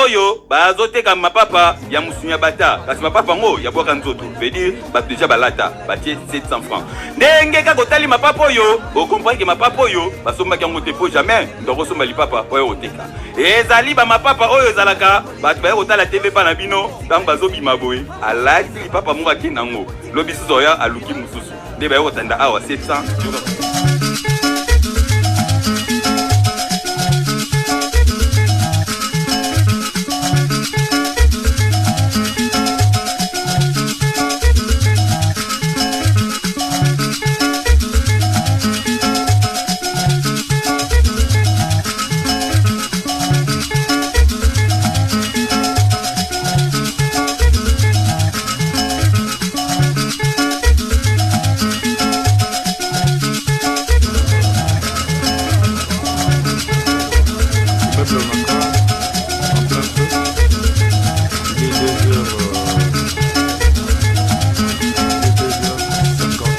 Oyo bazoteka mapapa ya musuni ya bata, kasi mapapa yango ya bwaka nzoto, veut dire bato deja balata, batie 700 francs. Ndenge kaka otali mapapa oyo, okomprendre ke mapapa oyo basombaki yango te, po jamais moto akosomba lipapa po aya koteka. Ezali ba mapapa oyo ezalaka bato baye kotala TV epa na bino, ntango bazobima boye alati lipapa moko ake nango, lobi susu oya aluki mosusu, nde baye kotanda awa 700. En plein feu. Il est 2h, 2h50.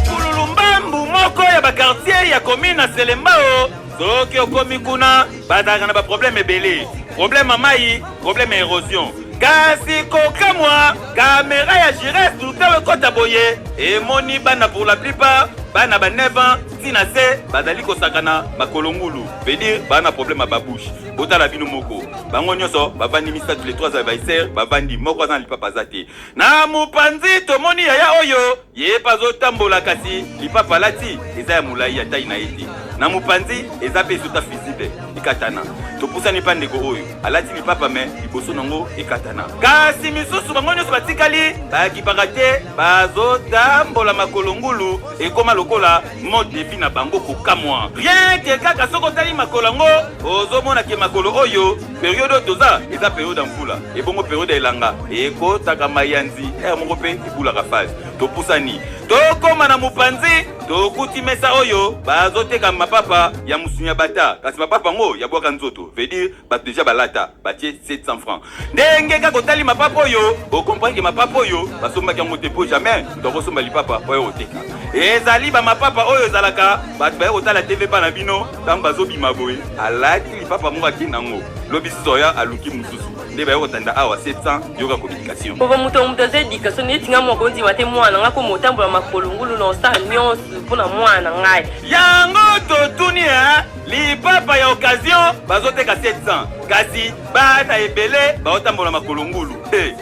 Pululu moko ya bakartier ya commune na Selembao, soki okomi kuna bazalaka na baproblème ebele, problème ya mai, problème ya érosion. Kasi kokamwa, kamera ya Jires ntango ekɔta boye emoni bana, pour la plupart bana ba 9 ans ntina se, bazali kosakana makolo ngulu, veut dire baa na problème ya babouche. Botala bino moko, bango nyonso bavandi misato, les trois adversaires bavandi, moko aza na lipapa aza te. Na mopanzi tomoni yaya oyo ye mpe azotambola, kasi lipapa alati eza ya molai ya tai na ye te. Na mopanzi eza mpe esota fusible ekatana. Topusani mpa ndeko oyo alati lipapa, me liboso nango ekatana. Kasi misusu bango nyonso batikali bakipaka te, bazotambola makolo ngulu, ekoma lokola mode de vie na bango. Kokamwa, rien ke kaka soki otali makolo yango, ozomona ke makolo oyo, période oyo toza eza période ya mvula, ebongo période ya elanga ekotaka mayanzi ere moko mpe ebulaka phase. Topusani, tokóma na mopanzi, tokuti mesa oyo bazoteka mapapa ya musuni ya bata, kasi mapapa yango ya bwaka nzoto, veut dire bato deja balata, batie 700 francs. Ndenge kaka otali mapapa oyo, okomprendre ke mapapa oyo basombaki yango te, po jamais moto akosomba lipapa po aya koteka. Ezali bamapapa oyo ezalaka bato baye kotala TV epa na bino, ntango bazobima boye alati lipapa moko ake nango, lobi susu oya aluki mosusu, nde baye kotanda awa 700. Yoka communication. Papa, moto aza éducation neti nga moko, ondima te mwana nga koma otambola makolo ngulu na osala nyonso mpona mwana na ngai. Yango totuni e lipapa ya occasion bazoteka 700, kasi bana ebele baotambola makolo ngulu. Hey,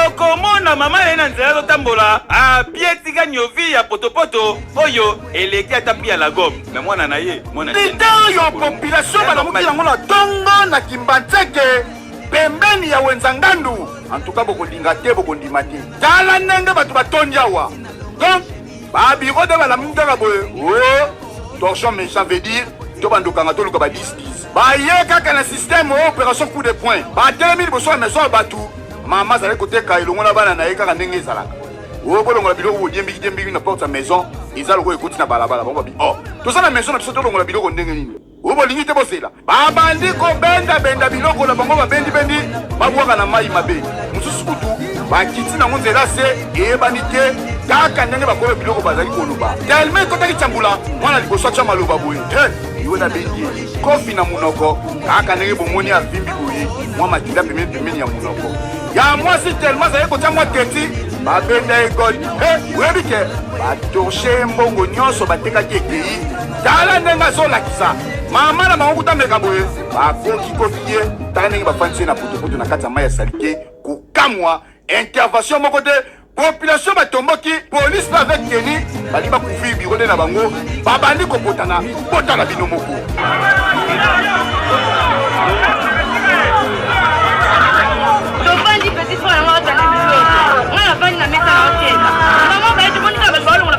okomona mama ye na nzela azotambola apie tika niovi ya potopoto oyo eleki ata prix ya lagome, me mwana na ye mwana Lite oyo population balamuki yango na ntongo na Kimbanzeke, pembeni ya wenza Ngandu. Antuka bokolinga te, bokondima te, tala ndenge bato batondi awa. Donc babiro nde balamuki kaka boye o torchon méchant, veut dire to bandokanga toluka ba 10 10, baye kaka na système o opération coup de poing. Batelemi liboso ya maison ya bato, mama azali koteka elongo na bana na ye, kaka ndenge ezalaka oyo bolongola biloko bodiembiki diembiki na porte ya maison, eza lokola ekoti na balabala. Bango babi: "Oh, toza na maison na biso, tolongola biloko ndenge nini?" Oyo bolingi te, bozela. Babandi kobendabenda biloko na bango, babendibendi, babwaka na mai mabe. Mosusu kutu bakiti nango nzela se eyebani te. Kaka ndenge bakoyo biloko bazali koloba, telema ekotaki tiambula. Mwana liboso atya maloba boye: "He, yo nabendi ye kofi na monoko." Kaka ndenge bomoni avimbi boye, mwa makila pembeni pembeni ya monoko ya mwasi, telema azali kotya mwa teti, babenda ye gode. He, oyebi ke batorche mbongo nyonso batekaki ekei. Tala ndenge azolakisa mama na bango kutameka boye, bakoki kofi ye. Tala ndenge bafandisi ye na potopoto na kati ya mai ya salite. Kokamwa, intervention moko te. Population batomboki, police mpe avec tenue balingi bacouvrir bureau nde na bango, babandi kopotana. Botala bino moko. Tovandi, petit frère yango otala biloko, nga navandi na mesa na oteka. Mama baye, tomoni kaka bato balongola.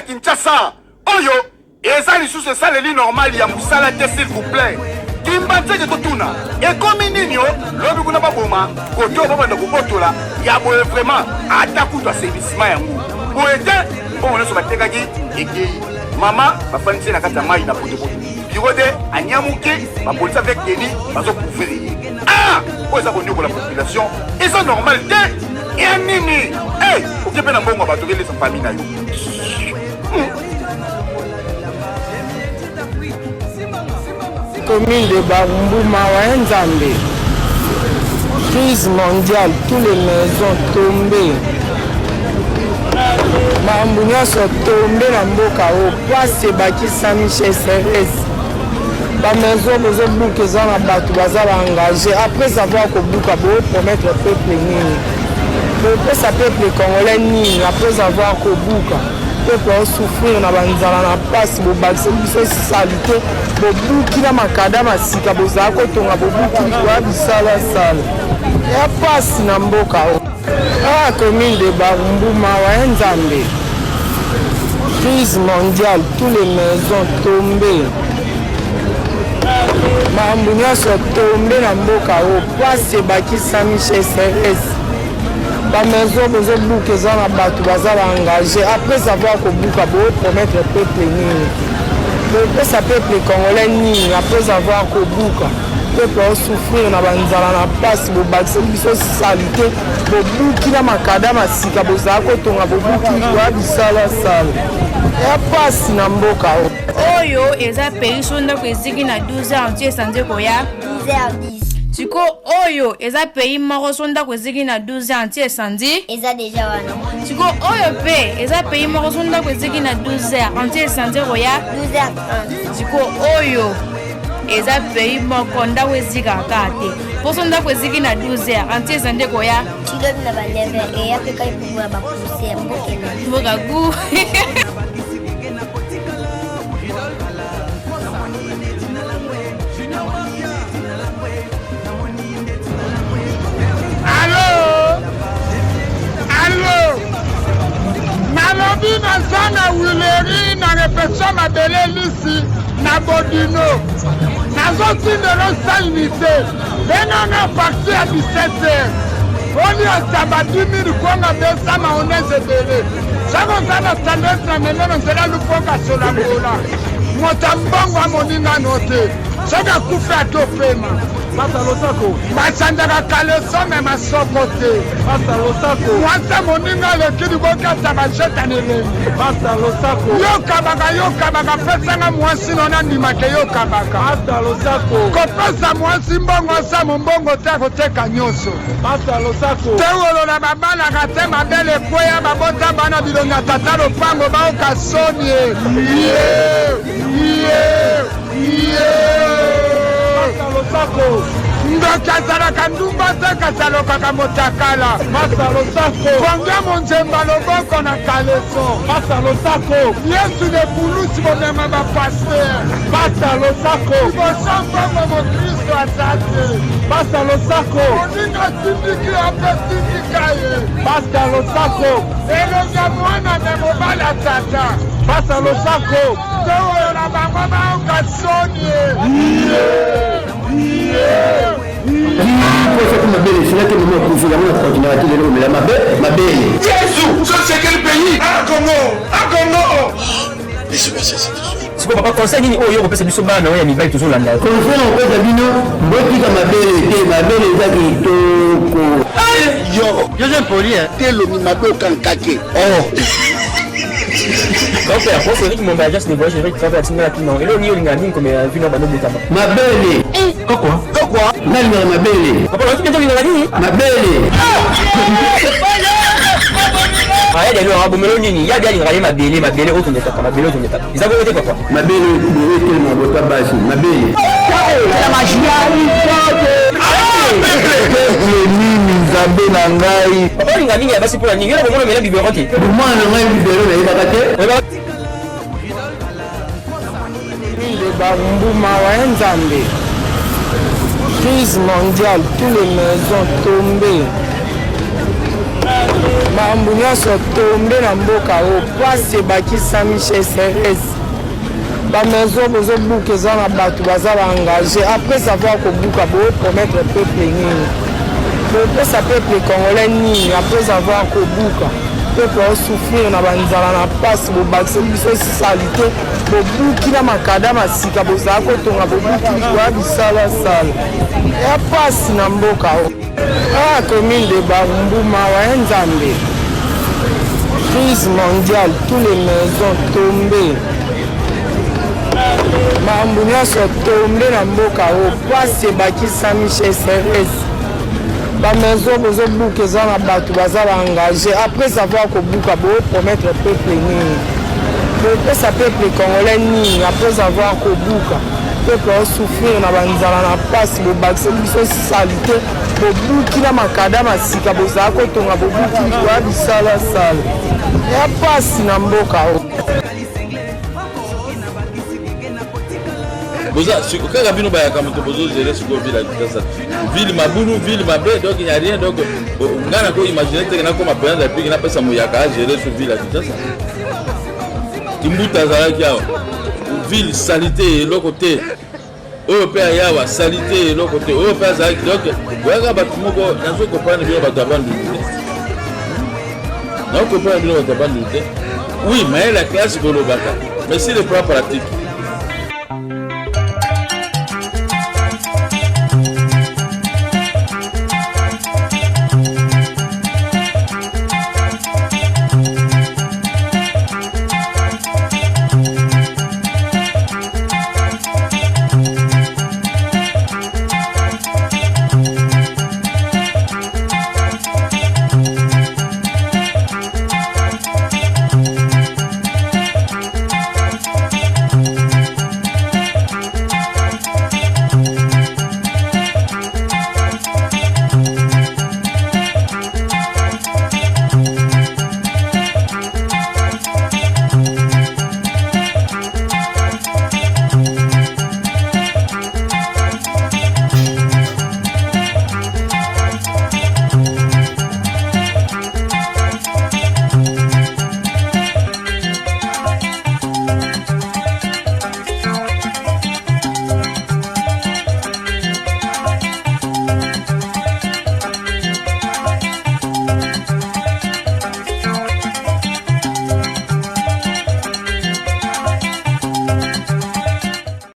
Kinshasa. Oyo eza lisusu esaleli normal ya mosala te, s'il vous plaît. Kimbanseke totuna ekomi nini? O lobi kuna baboma kote oyo babanda kobotola ya boye, vraiment ata kutu assainissement yango boye te. Mbongo nyonso batekaki ekei. Mama bafandisi na kati ya mai na potopoto, bureau de anyamuki, bapolisi avec tenue bazocouvrir ye. Ah, oyo eza konyokola population, eza normal te. Ya nini? Hey, oke mpe na mbongo ya bato, okelesa famille na yo. Commune de Barumbu, mawa Nzambe. Crise mondiale, tous les maisons tombées. Makambo nyonso tombe na mboka oyo, pasi ebakisami chez SRS. Bamaison bozobuka eza na bato baza baengage. Après avoir kobuka, bopromettre peuple nini? Bopesa peuple congolais nini après avoir kobuka? Peuple aosouffrir na banzala na mpasi, bobakisi biso saleté, bobuki na makada masika bozala kotonga, bobuki likolo ya bisalasala ya mpasi na mboka oyo. Ah, commune de Barumbu, mawa ya Nzambe. Crise mondiale, tous les maisons tombées. Makambo nyonso tombe na mboka oyo, pasi ebakisami chez SRS. Bamaison bozobuka eza na bato baza baengage. Après avoir kobuka, bopromettre peuple nini? Bopesa peuple congolais nini après avoir kobuka? Peuple aosouffrir na banzala na mpasi, bobakisi biso saleté, bobuki na makada masika bozala kotonga, bobuki likolo ya bisalasala ya mpasi na mboka oyo. Oyo eza pays so ndako eziki na 12 heures ti esanze koya 12h10. Siko oyo eza pays moko so ndako eziki na 12 heures ti esanzi Eza déjà wana. Siko oyo mpe eza pays moko so ndako eziki na 12 heures anti esanzi koya 12h30. Siko oyo eza pays moko ndako ezikaka kaka te, mposo ndako eziki na 12 heures anti ezandi koya Tilobi na ba 9h eya mpe kai pouvoir ba poussière mbokena. Mboka gu. Alo, alo, nalobi naza na wileri na repetio mabele lisi na bodino, nazotindela osa unité benanga parti ya 17 heures oli osaba 10 000 kwanga besa mayonnaise ebele. Soki oza na tendance na memeno nzela luponga solangola moto ya mbongo amoningano te, soki akufi atopema basanzaka kaleso me masoko te. Mwasa moninga aleki libokata bajeta na elengi. Yokabaka, yokabaka, pesanga mwasi no nandimake. Yokabaka kopesa mwasi mbongo, asa mombongo te, akoteka nyonso te. Wolola babalaka te, mabele ekweya, babota bana bilongi ya tata lopango baoka soni. Ye ye ye, ndoki azalaka ndumba te, kasi alokaka motakala. Konge monzemba loboko na kaleso. Yesu ne pulusi bomema bapasteur liboso mbongo, mokristo aza te. Moninga tindiki yo mpe tindika ye. Elongi ya mwana me mobali ya tata towoyola bango baoka soni. Posa mabele esilaki, mama akufi yango na continuaka ti lelo komela mabe mabele. Jésus, ça c'est quel pays? Ah Congo, ah Congo. Siko papa, conseil nini oyo kopesa biso bana oyo ya mibali tozolanda yo? Conseil na kopesa bino, botika mabele te, mabele eza kitoko. Yo, yo poli, hein? Telomi mabe okankake. Oh. Donc ya prof Eric Momba, agence de voyage Eric Travel, atinga kino elo nini olinga mingi komela vino bando botama? Mabele. Kokwa? Kokwa. Nalingaka mabele. Papa, oki bientôt olingaka nini? Mabele. Aya lelo abomelo nini ya bi alingaka ye mabele, mabele oyo tondetaka, mabele oyo tondetaka eza bongo te, papa? Mabele etelema bota basi mabele. Peuple nini, Nzambe na ngai? Papa, olinga mingi ya basi mpona nini? Yo na komona omela biberon te? Mwana na ngai, biberon nayebaka te. De Barumbu, mawa ya Nzambe. Crise mondiale, tous les maisons tombées. Makambo nyonso tombe na mboka oyo pasi ebakisami chez SRS. Ba maison bozobuka eza na bato baza ba engage après avoir kobuka bopromettre peuple nini? Bopesa peuple congolais nini après avoir kobuka? Peuple osouffrir na banzala na pasi, bobakisi biso salite, bobuki na makada masika bozala kotonga, bobuki likolo bisalasala ya pasi na mboka oyo. Ah, commune de Barumbu, mawa ya Nzambe. Crise mondiale, tous les maisons tombées. Makambo nyonso tombe na mboka oyo, pasi ebakisami chez SRS. Ba maison bozobuka eza na bato baza ba engage après avoir kobuka bopromettre peuple nini? Bopesa peuple congolais nini après avoir kobuka? Peuple osouffrir na banzala na pasi, bobakisi biso salite, bobuki na makada masika bozala kotonga, bobuki likolo ya bisalasala ya pasi na mboka oyo. Boza siko kaka bino bayaka moto bozogere sikoyo ville ya Kinshasa, ville mabulu, ville mabe, donc il y a rien. Donc ngai nako imagine teke nakoma président de la République, napesa moyaka agere so ville ya Kinshasa. Kimbuta azalaki awa, ville salite, eloko te. Oyo mpe ayawa, salite, eloko te. Oyo mpe azalaki, donc boyaka bato moko. Nazo comprendre bino bato ya Bandundu te, nazo comprendre bino bato ya Bandundu te. Oui, mayele ya classe bolobaka, mais sur le plan pratique.